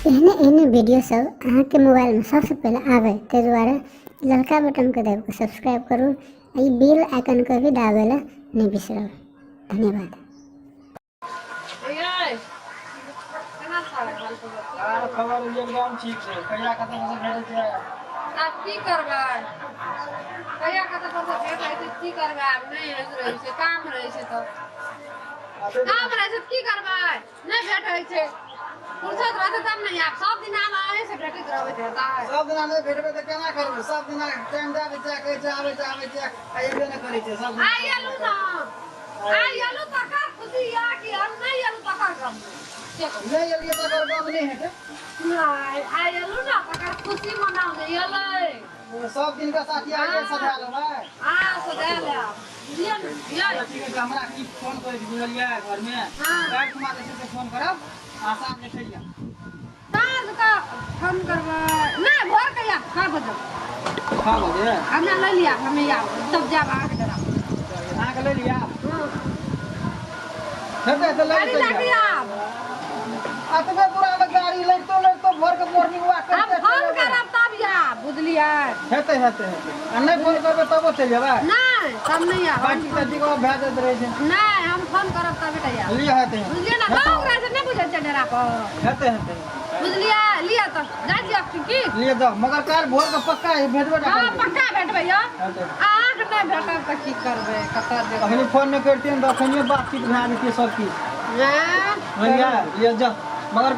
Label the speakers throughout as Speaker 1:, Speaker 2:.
Speaker 1: एहने एहने वीडियो सब अहाँके मोबाइलमे सबसँ पहिले आबै, ताहि दुआरे ललका बटनके दाबि कऽ सब्सक्राइब करू आ ई बेल आइकनके भी दाबै लए नहि बिसरब। धन्यवाद।
Speaker 2: आर खबर एकदम ठीक छै। कहिया कतऽ से भेटै छै?
Speaker 3: आब की करबै, कहिया कतऽ से भेटै छै, की करबै? आब नहि होइत रहै छै, काम रहै छै तऽ काम रहै छै, की करबै? नहि भेटै छै, फुर्सत रहतै तब ने आब। सब दिन आब अहीं से भेटैत रहबै तऽ हेतै?
Speaker 2: सब दिना नहि भेटबै तऽ केना करबै? सब दिना टाइम दए दै छै, कहै छै आबै छै, आबै छै, आ एबे नहि करै छै सब दिन।
Speaker 3: आइ एलहुँ ने, आइ एलहुँ तकर खुशी यऽ कि हम नहि एलहुँ तकर गम नहि?
Speaker 2: नहि एलियै तकर गम नहि हेतै।
Speaker 3: नहि, आइ एलहुँ ने तकर खुशी मनाउ जे एलै।
Speaker 2: सब दिन के साथी आइए सजा लेबै।
Speaker 3: हाँ, सजा लेब। बुझलियै ने?
Speaker 2: अच्छा, ठीक छै। हमरा की फोन करै छै, बुझलियै? घरमे काल्हि खुमा जे छै से फोन करब आ साँझ मे चलि जायब।
Speaker 3: साँझ के फोन करबै नहि, भोर के आयब 6 बजे।
Speaker 2: 6 बजे
Speaker 3: हमरा लऽ लिअ, हमे आयब तब जायब अहाँके डेरा।
Speaker 2: अहाँके लऽ लिअ? हेतै तऽ लऽ
Speaker 3: गाड़ी
Speaker 2: चलि
Speaker 3: लए के
Speaker 2: जायब।
Speaker 3: आयब।
Speaker 2: एतबे दूरामे गाड़ी लैतो लैतो भोर के मॉर्निंग वॉक
Speaker 3: हम
Speaker 2: करते
Speaker 3: फोन
Speaker 2: चलि जेबै।
Speaker 3: करब तब आयब, बुझलियै?
Speaker 2: हेतै हेतै हेतै। आ नहि फोन करबै तबो चलि जेबै?
Speaker 3: नहि, तब नहि आयब।
Speaker 2: बाटी ताटी के भए जाइत रहै छै।
Speaker 3: नहि, हम फोन करब तबे टा आयब।
Speaker 2: लिअ, हेतै।
Speaker 3: बुझलियै ने? गाँव रहै छै, नहि बुझै छै डेरा पर।
Speaker 2: हेतै हेतै।
Speaker 3: बुझलियै? लिअ तऽ जाइ छी अखन की।
Speaker 2: लिअ जाउ, मगर काल्हि भोर के पक्का भेटबे टा
Speaker 3: हाँ,
Speaker 2: करबै।
Speaker 3: पक्का भेटबै यौ।
Speaker 2: हेतै।
Speaker 3: अहाँके नहि भेटब तऽ की करबै, कतऽ जेबै?
Speaker 2: अखनी फोन नहि करितियै तऽ अखनिये बातचीत भए जेतियै सब किछु।
Speaker 3: आँय?
Speaker 2: बुझलियै? लिअ जाउ, मगर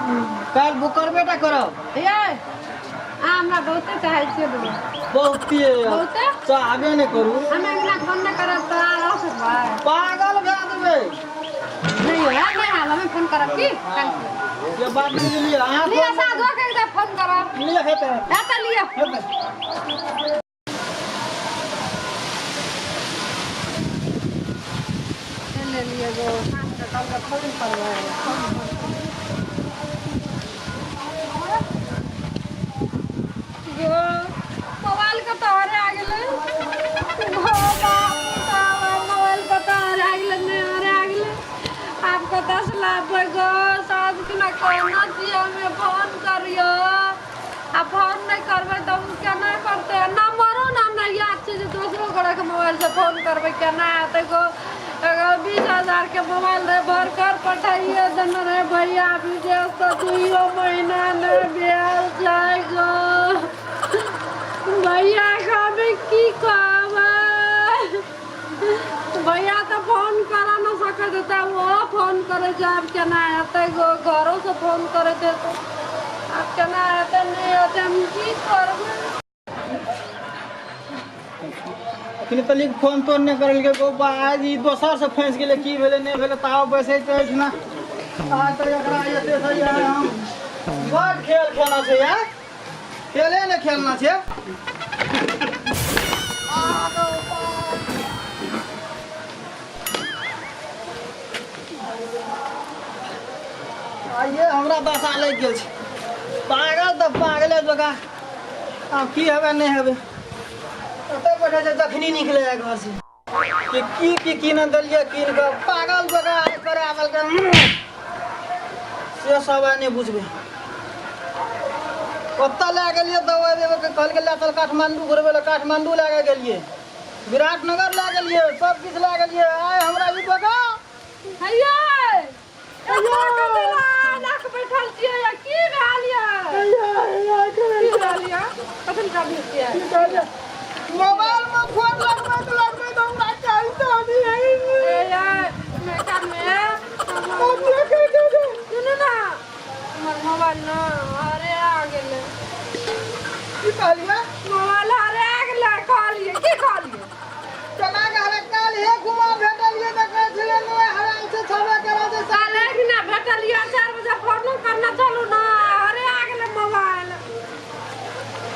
Speaker 2: काल्हि बुक करबे टा करब।
Speaker 3: यै, अहाँ हमरा बहुते चाहै छियै दुनू।
Speaker 2: बहुते।
Speaker 3: बहुते।
Speaker 2: चाहबे नहि करू।
Speaker 3: हम अंगना फोन नहि करब तऽ अहाँ रह सकबै?
Speaker 2: पागल भए जेबै।
Speaker 3: नहि यौ, नहि हाल, हमे फोन करब की काल्हि।
Speaker 2: ये बात बुझलियै अहाँ?
Speaker 3: लिअ, साझो के एकटा फोन करब।
Speaker 2: लिअ, हेतै।
Speaker 3: हेतै, लिअ।
Speaker 2: हेतै।
Speaker 3: ले लिअ गो, साँझ के कल के फोन करबै। फोन गो, मोबाइल कतऽ हरा गेलै? गो बाप, मोबाइल कतऽ हरा गेलै? नहि हरा गेलै, आब कतऽ से लाबबै गो? साँझ खुना कहने छियै हमे फोन करियौ, आ फोन नहि करबै तऽ ओ केना करतै? नम्बरो ने हमरा याद छै जे दोसरो गोरेके मोबाइलसँ फोन करबै, केना हेतै गो? एगो 20 हजार के मोबाइल रहै, भर कर पठाइए देने रहै भैया विदेशसँ, दुइयो महीना नहि भेल छै गो। भैया के हमे की कहबै? भैया तऽ फोन करा नहि सकैत हेतै, ओहो फोन करै छै। आब केना हेतै गो? घरोसँ फोन करैत हेतै। आब केना हेतै, नहि हेतै, हम की करबै?
Speaker 2: अखनी तलिक फोन तोन नहि करलकै गो। आज ई दोसर से फँसि गेलै, की भेलै नहि भेलै, ताव बैसै अछि ने। आज तऽ एकरा एते से यार हम बड़ खेल खेलना छै यार, खेले ने खेलना छै। आइये हमरा दशा लागि गेल छै, पागल तऽ पागले जकाँ। आब की हेबै नहि हेबै, ओतऽ बैठे छै जखनी निकले है घर से कि की की कीन देलियै, कीन कऽ पागल जकाँ करा देलकै, से सब आइ नहि बुझबै। ओतऽ लए गेलियै दवाइ देबै के, कहलकै लए चल काठमाण्डू घुरबै लए। काठमाण्डू लए कऽ गेलियै, विराटनगर लए गेलियै, सब किछु लए गेलियै, आइ हमरा ई जगह
Speaker 3: हैयै, एतऽ कथी लए लए कऽ बैठल छियै या? की भेल यऽ? की भेल यऽ? कथी लए कानै छियै?
Speaker 2: मोबाइल में फोन लगबैत लगबैत हमरा कहते नहीं।
Speaker 3: ए यै, मेकअप में सुनू ने, हमर मोबाइल ने हरे आ गेलै।
Speaker 2: की कहलियै?
Speaker 3: मोबाइल हरे आ गेलै कहलियै। की कहलियै?
Speaker 2: केना के हरे? काल्हि हे घुमा भेटलियै तऽ कहै छलै नहि हराल छै, छबे करै छै।
Speaker 3: काल्हि दिना भेटलियै, 4 बजे फोनो करने चलू ने, हरे आ गेलै मोबाइल।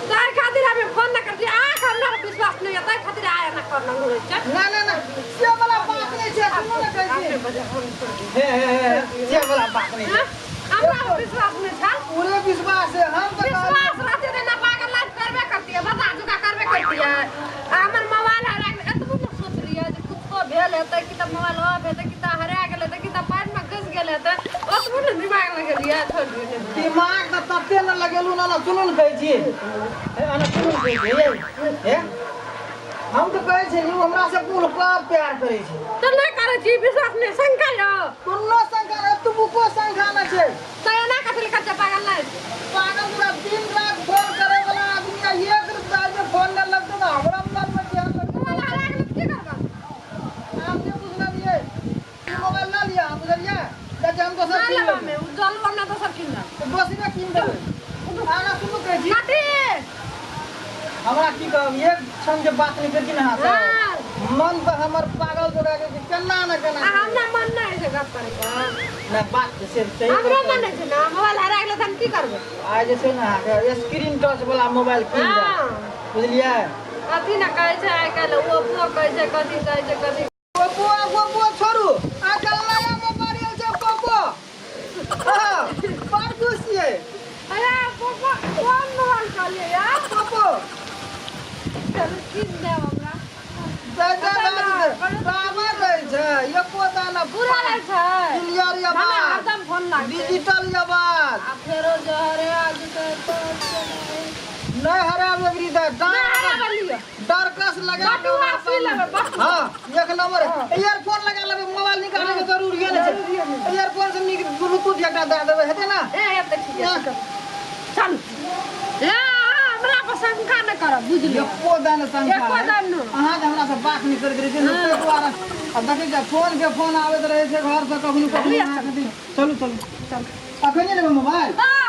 Speaker 3: ताहि खातिर हमे फोन नहि करलियै। अहाँके हमरा पर विश्वास नहि यऽ, ताहि खातिर आइ एना करना घुरै छै।
Speaker 2: ना ना ना, से वाला बात नहि छै। सुनू ने, कहै छी।
Speaker 3: 8 बजे फोन छोड़ि दियौ।
Speaker 2: हे हे हे, से वाला बात नहि छै।
Speaker 3: हँ? हमरा पर विश्वास नहि छल?
Speaker 2: पूरे विश्वास है हम तऽ कहलियै।
Speaker 3: विश्वास रहते तऽ ना पागल लाइफ करबे करतियै, बता जुका करबे करतियै। आ हमर मोबाइल हरा गेलै, एतबो ने सोचलियै जे कुछो भेल हेतै कि तऽ मोबाइल ऑफ हेतै कि तऽ हरा गेल हेतै कि तऽ पानिमे घुसि गेल हेतै, ओतबो ने दिमाग लगेलियै। छोड़ि दियौ, नहि
Speaker 2: तते न लगेलू ना ना सुनू ने कहै छी हे अना सुनू ने कहै छी हे हे हम तऽ कहै छी ओ हमरा से कुल कब प्यार करै छै।
Speaker 3: तऽ नहि करै छी विश्वास, नहि शंका यौ?
Speaker 2: कोनो शंका नहि, एतबुको शंका नहि छै।
Speaker 3: तऽ एना कथी लए करै छै? पागल नहि छै?
Speaker 2: पागल पूरा दिन रात फोन करे वाला आदमी आ एक रुपया जे फोन नहि लगतै तऽ हमरा मोबाइल पर ध्यान लगतै?
Speaker 3: मोबाइल हरा गेलै तऽ की करबै?
Speaker 2: आब जे बुझलियै ई मोबाइल लऽ लिअ अहाँ, बुझलियै? देखियौ हम दोसर
Speaker 3: नहि
Speaker 2: कीन
Speaker 3: लेबै
Speaker 2: लेबै।
Speaker 3: हमे, ओ जलबो नहि, दोसर कीन लेब।
Speaker 2: दोसरे कीन देबै। आगाँ सुनू कहै छी।
Speaker 3: कथी?
Speaker 2: हमरा की कहब, एक क्षण जे बात नहि करै छी ने अहाँसँ, मन तऽ हमर पागल जोड़ा के केना ने केना।
Speaker 3: आ हमरा मन नहि होइ छै गप करैके।
Speaker 2: नहि, बात तऽ से सही।
Speaker 3: हमरो मन नहि छै ने, मोबाइल हरा गेलै तऽ हम की करबै?
Speaker 2: आइ जे छै ने अहाँके स्क्रीन टच वाला मोबाइल कीन देब। बुझलियै?
Speaker 3: कथी ने कहै छै आइ काल्हि, ओप्पो कहै छै, कथी कहै छै, कथी।
Speaker 2: ओप्पो आ ओप्पो छोड़ू, आइ काल्हि नया मोबाइल आयल छै ओप्पो। हाँ, बड़ खुश छियै।
Speaker 3: अरे ओप्पो कोन मोबाइल कहलियै यार?
Speaker 2: ओप्पो।
Speaker 3: चलू, कीन देब हमरा।
Speaker 2: दे दे दे, बाबा दै छै एको दाना।
Speaker 3: पूरा लै छै।
Speaker 2: क्लियर
Speaker 3: हमरा
Speaker 2: आवाज।
Speaker 3: हरदम फोन लागतै।
Speaker 2: डिजिटल आवाज।
Speaker 3: आ फेरो जहरे आज तऽ
Speaker 2: नहि हराब एकरी दे।
Speaker 3: नहि हराबै लिअ।
Speaker 2: डरकस लगा।
Speaker 3: बटुआ सी लेबै, बटुआ।
Speaker 2: हाँ, एक नंबर ईयरफोन लगा लेबै, मोबाइल निकाले के जरूरी नहि छै। ईयरफोन से नीक ब्लूटूथ एकटा दए देबै, हेतै ने?
Speaker 3: ए हेतै, ठीक छै, चल। ए हमरा पर शंका नहि करब, बुझलियै?
Speaker 2: एको दान शंका
Speaker 3: एको दान नहि।
Speaker 2: अहाँ जे हमरा से बात नहि करैत रहै छै ने, ताहि दुआरे। आ देखै छियै, फोन के फोन आबैत रहै छै घर से कखनो कखनो अहाँके। चलू चलू चलू, अखने लेबै मोबाइल।
Speaker 3: हाँ।